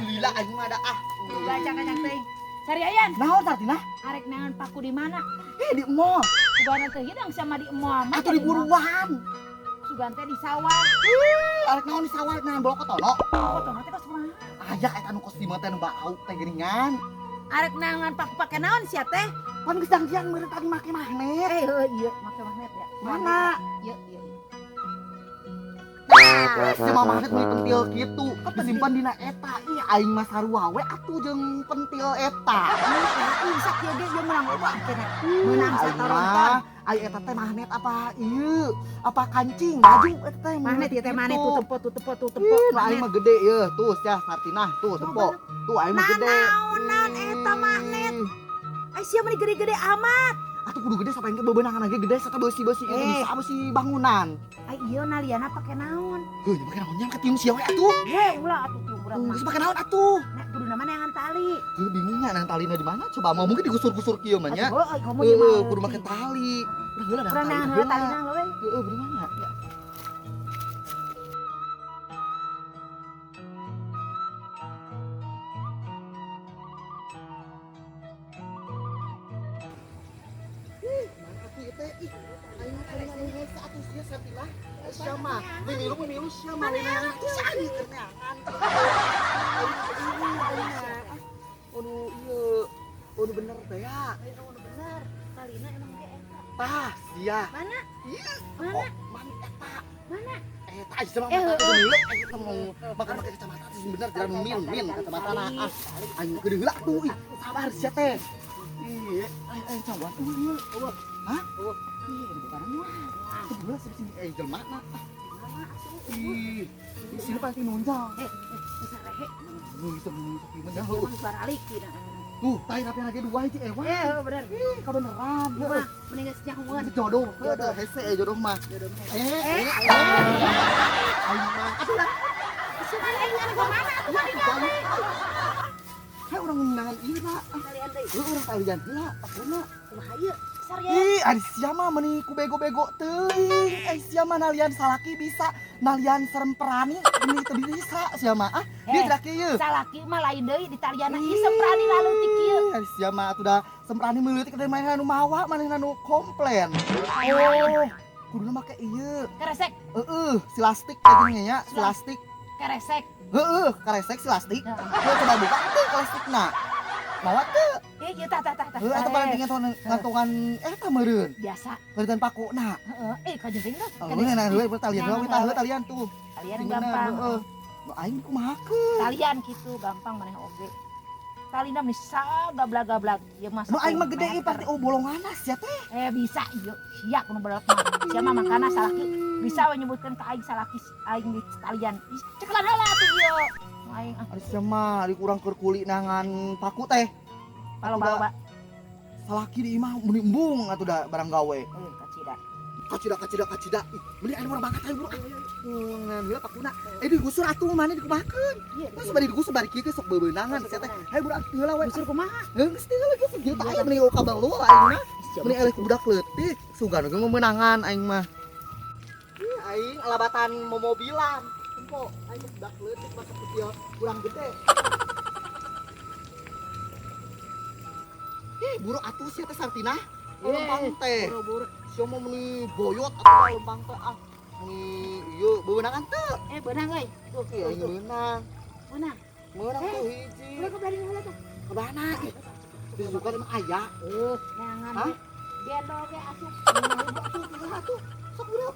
Lila aing mah da ah. Baca kacang teuing. Sari ayan. Naon Sartina? Arek naon paku di mana? Eh di mall. Sugan teh hidang sama di mall mah. Atuh di buruan. Sugan teh di sawah. Arek naon di sawah naon bolokotono? Bolokotono teh kos kumaha? Aya eta nu kos di mah teh nu bau teh geuningan. Arek naon paku pake naon sia teh? Pan geus dangdian meureun tadi make magnet. Eh heuh ieu make magnet ya. Mana? Ieu ieu. Nah, si mama magnet meuli pentil kitu, disimpan dina eta. Ih aing mah sarua we atuh jeung pentil eta. Ih sakieu ge ieu meunang loba akhirna. Meunang sataronton. Ai eta teh magnet apa ieu? Apa kancing baju eta teh magnet ieu teh magnet tuh tempo tuh tempo tuh tempo. Ih, aing mah gede ieu. Tuh sia Sartinah tuh tempo. Tuh aing mah gede. Naonan eta magnet. Ai sia mah gede-gede amat. Atuh kudu gede sampai engke bebenangan lagi gede serta beusi-beusi itu bisa beusi bangunan. Ai ieu naliana pake naon? Heuh, pake naon nya katiung sia we atuh. Heuh, ulah atuh tiung urang mah. Geus pake naon atuh? Nah, kudu nama neangan tali. Heuh, bingungnya neangan talina di mana? Coba mau mungkin digusur-gusur kieu mah nya. Heuh, kamu di mana? Kudu make tali. Urang heula Urang neangan heula talina we. Heuh, bener mana? Ya. Siapa? Mimilu siapa? Aduh, iya. Aduh bener teh ya. Aduh bener. Talina emang ge eta. Tah, sia. Mana? Iya. Mana? Mana eta? Mana? Eta aja sama mata milu aing teh mau makan pakai kacamata sih bener jalan min kacamata na. Ah, aing geudeung heula tuh. Ih, sabar sia teh. Iya, aing cawan. Iya. Hah? Iya, bukan mah. Itu sini jelema na. Ih, di sini pasti nunjang. Bisa rehe. Bisa mendah. Baralik tidak. Tuh, tai tapi lagi dua hiji ewa. Bener. Ih, kebeneran. Mah, mending geus nyahoan. Jodoh, jodoh hese jodoh mah. Aing mah. Atuh lah. Aing anu mana atuh mah digawe. Hai urang ngundangan ieu na. Talian deui. Heuh, urang talian heula, pakuna. Kumaha ieu? Ih, ari sia mah meuni ku bego-bego teuing. Eh sia mah nalian salaki bisa, nalian seremperani meuni teu bisa sia mah. Ah, dia laki ieu. Salaki mah lain deui di taliana ieu semprani laleutik ieu. Ari sia mah atuh da semprani meuletik teh manehna nu mawa, manehna nu komplain. Oh, kuduna make ieu. Keresek. Heeh, silastik teh geuning nya, silastik. Keresek. Heeh, karesek silastik. Heuh, coba buka teu kelastikna. Mawa teu. Eh, ieu tah tah tah. Heuh, eta paling ngantongan eta meureun. Biasa. Kalian pakuna. Heeh, eh kajenting teh. Heuh, nah heula talian heula kita heula talian tuh. Talian gampang. Heeh. Nu aing kumahakeun? Talian kitu gampang maneh oge. Talina meni sagablag-gablag ieu mah. Nu aing mah gede ieu pasti oh bolonganna sia teh. Eh bisa ieu, sia kudu berat mah. Sia mah makana salaki bisa we nyebutkeun ka aing salaki aing di talian. Cekelan heula atuh ieu. Aing ah. Ari sia mah ari urang keur kuli nangan paku teh. Paloba-loba. Salaki di imah meuni embung atuh da barang gawe. Kacida. Kacida kacida kacida. Ih, meuni anu urang banget aing bro. Ngan heula pakuna. Eh digusur atuh maneh dikumahakeun. Geus bari digusur bari kieu sok beubeunangan sia teh. Hayu budak heula we. Gusur kumaha? Geus teh heula geus kieu tah meuni kabel aing mah. Meuni eleh ku budak leutik, sugan oge meunangan aing mah. Ih, aing alabatan momobilan. Tempo aing budak leutik masa kecil kurang gede. Ih, buru atuh sia teh Sartina. Lempang teh. Buru-buru. Sia mah meuni boyot atuh lempang teh ah. Meuni ieu beunangan teu. Eh, beunang euy. Tuh, aing beunang. Beunang. Meunang tuh hiji. Udah kebelah heula teh. Kebana? Ih, disuka emang aya. Neangan. Gendol ge asup. Atuh, atuh. Sok buru.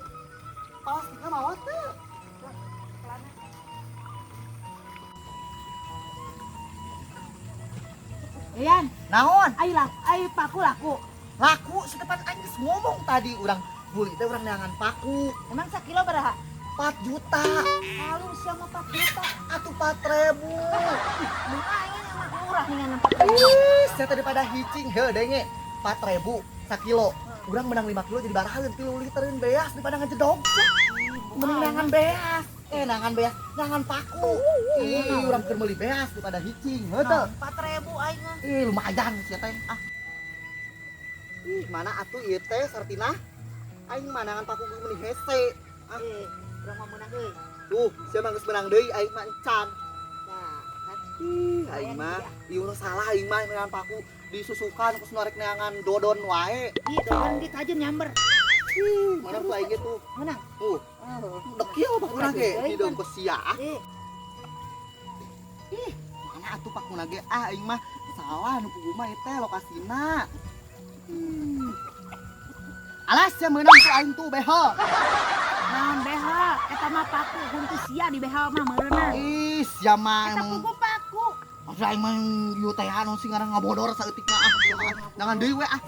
Plastikna mawa teu. Ian, naon? Ai laku, ai paku laku. Laku setepan aing geus ngomong tadi urang beli teh urang neangan paku. Emang sakilo baraha? 4 juta. Halu sia mah 4 juta. Atuh 4.000. Lumayan emang murah ningan 4.000. Ih, sia teh daripada hicing heuh denge. 4.000 sakilo. Urang menang 5 kilo jadi barahaeun 3 litereun beas daripada ngajedog. Mending neangan beas. Eh nangan beas, nangan paku. Ih, urang keur meuli beas daripada hicing, heuh teu. 4.000 aing mah. Ih, lumayan sia teh. Ah. Ih, mana atuh ieu teh Sartina? Aing mah nangan paku geus meuni hese. Ah. Urang mah meunang euy. Tuh, sia mah geus meunang deui aing mah encan. Nah, kan. Ih, aing mah ieu salah aing mah neangan paku disusukan ku nu arek neangan dodon wae. Ih, dodon di kajeun nyamber. Ih, mana ku aing ge tuh. Menang. Tuh. Dekil pakuna ge hideung ku sia. Ih, mana atuh pakuna ge ah aing mah salah nu pugu mah teh lokasina. Alas ya meunang tuh aing tuh behel. Naon behel? Eta mah paku huntu sia di behel mah meureunna. Ih, sia mah eta emang pugu paku. Maksud aing mah ieu teh anu sing ngaran ngabodor saeutik mah ah. Jangan deui we ah.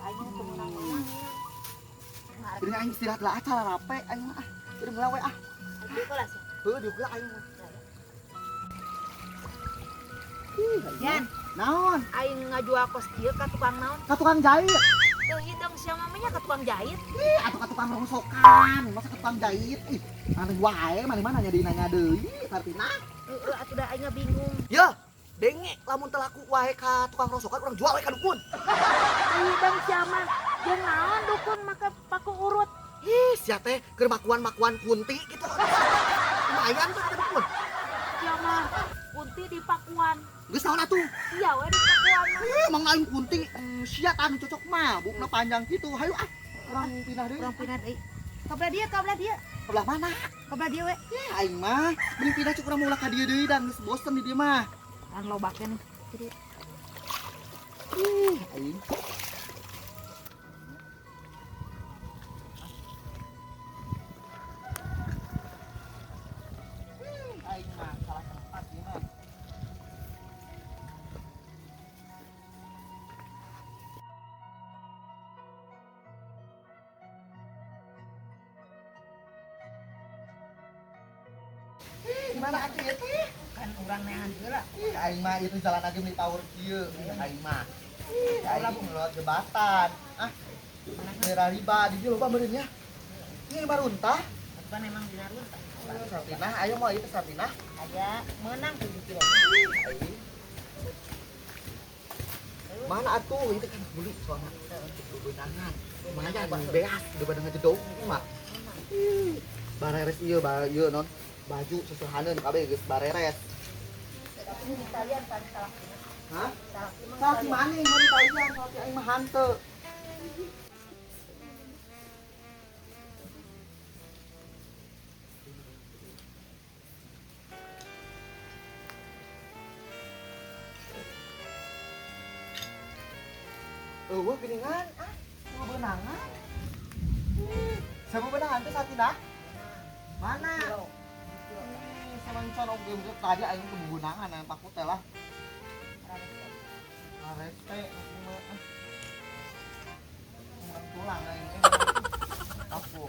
Aing mah teu meunang-meunang. Jadi aing istirahat lah acara rape aing mah ah. Keur heula we ah. Dieu kelas. Heuh, dieu heula aing mah. Ih, Yan. Naon? Aing ngajual kos kieu ka tukang naon? Ka tukang jahit. Teu hideung sia mamanya ka tukang jahit. Ih, atuh ka tukang rongsokan, masa ka tukang jahit? Ih, aneh wae maneh mah nanya deui nanya deui, sartina. Heeh, atuh da aing bingung. Yeuh, denge lamun teu laku wae ka tukang rongsokan urang jual wae ka dukun. Teu hideung sia mah. Jeung naon dukun make paku urut? Ih, sia teh keur makuan-makuan kunti gitu. Lumayan tuh ka dukun. Sia mah kunti di pakuan. Geus naon atuh? Iya we di pakuan mah. Ih, emang aing kunti sia tah nu cocok mah, bukna panjang kitu. Hayu ah, urang pindah deui. Urang pindah deui. Ka belah dieu, ka belah dieu. Ka belah mana? Ka belah dieu we. Ih, aing mah mending pindah cuk urang ulah ka dieu deui dan geus bosen di dieu mah. Kan loba keneh. Jadi ih, aing. Aing mah salah tempat ieu mah. Gimana atuh ieu teh? Kan urang neangan heula. Ih, aing mah ieu jalan lagi meuli power kieu. Ih, aing mah. Ih, aing lewat jembatan. Ah. Daerah riba di dieu loba meureun nya. Ini baruntah. Kan emang dina runtah. Sartinah, ayo mau ieu teh Sartinah. Aya meunang 7 kilo. Mana atuh ieu teh kan beli soalna. Bebenangan. Lumayan beas daripada ngejedog mah. Ih, bareres ieu ba ieu non. Baju sesehaneun kabeh geus bareres. Tapi di talian pan salah. Hah? Salah Salah maneh mun talian, salah aing mah hanteu. Eueuh geuningan ah, bebenangan. Sabebenangan teh satina? Mana? Sama can oge tadi aing teu bebenangan aing paku teh lah. Arete mah ah. Urang tulang aing eh. Aku.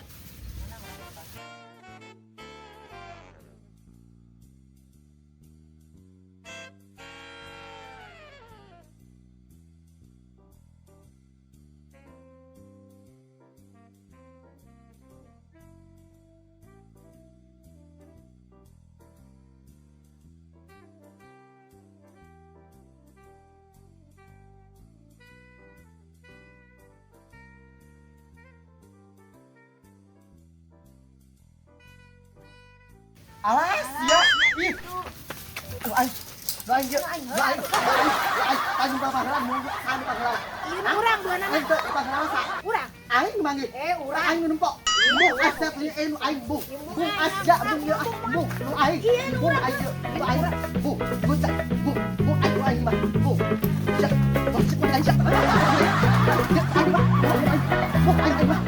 Alas ya. Ih. Aduh aing. Aing ieu. Aing. Aing. Aing papaheula mun anu papaheula. Ieu urang duanana. Aing teu papaheula sa. Urang. Aing manggih. Urang. Aing nu nempok. Bung aset ieu nu aing bung. Bung asja bung ieu ah bung nu aing. Bung aing ieu. Nu aing. Bung. Bung bung. Bung aing aing mah. Bung. Ja. Bung aing ja. Aing mah. Bung aing mah.